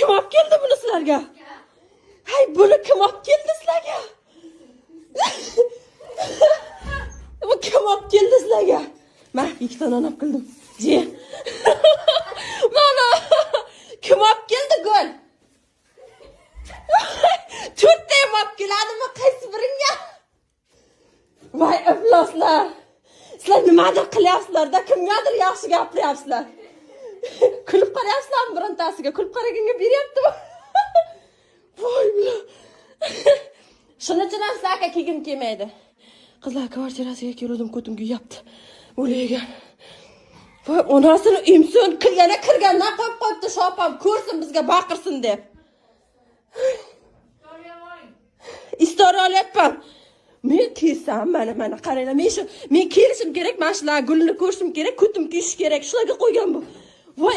Kim olib keldi buni sizlarga? Hay, buni kim olib keldi sizlarga? Bu kim olib keldi sizlarga? Ma, ikkita non olib keldim. Je. Mana kim olib keldi, gul? To'rtta ham olib keladimi, qaysi biringga? Voy ifloslar. Sizlar nimadir qilyapsizlar-da, kimgadir yaxshi gapiryapsizlar. Kulib qarayapsizlarmi birontasiga? Kulib qaraganga beryaptimi? Voy bular. Shuning uchun ham sizlarga kiygim kelmaydi. Qizlar kvartirasiga keldim, ko'tim kuyapti. O'lagan. Voy onasini emsin, yana kirgandan qo'yib qo'yibdi shopam, ko'rsin, bizga baqirsin deb. Istoriya olyapman. Men kelsam, mana mana qaranglar, men shu men kelishim kerak, mana shular gulni ko'rishim kerak, ko'tim kuyishi kerak. Shularga qo'ygan bu. Voy.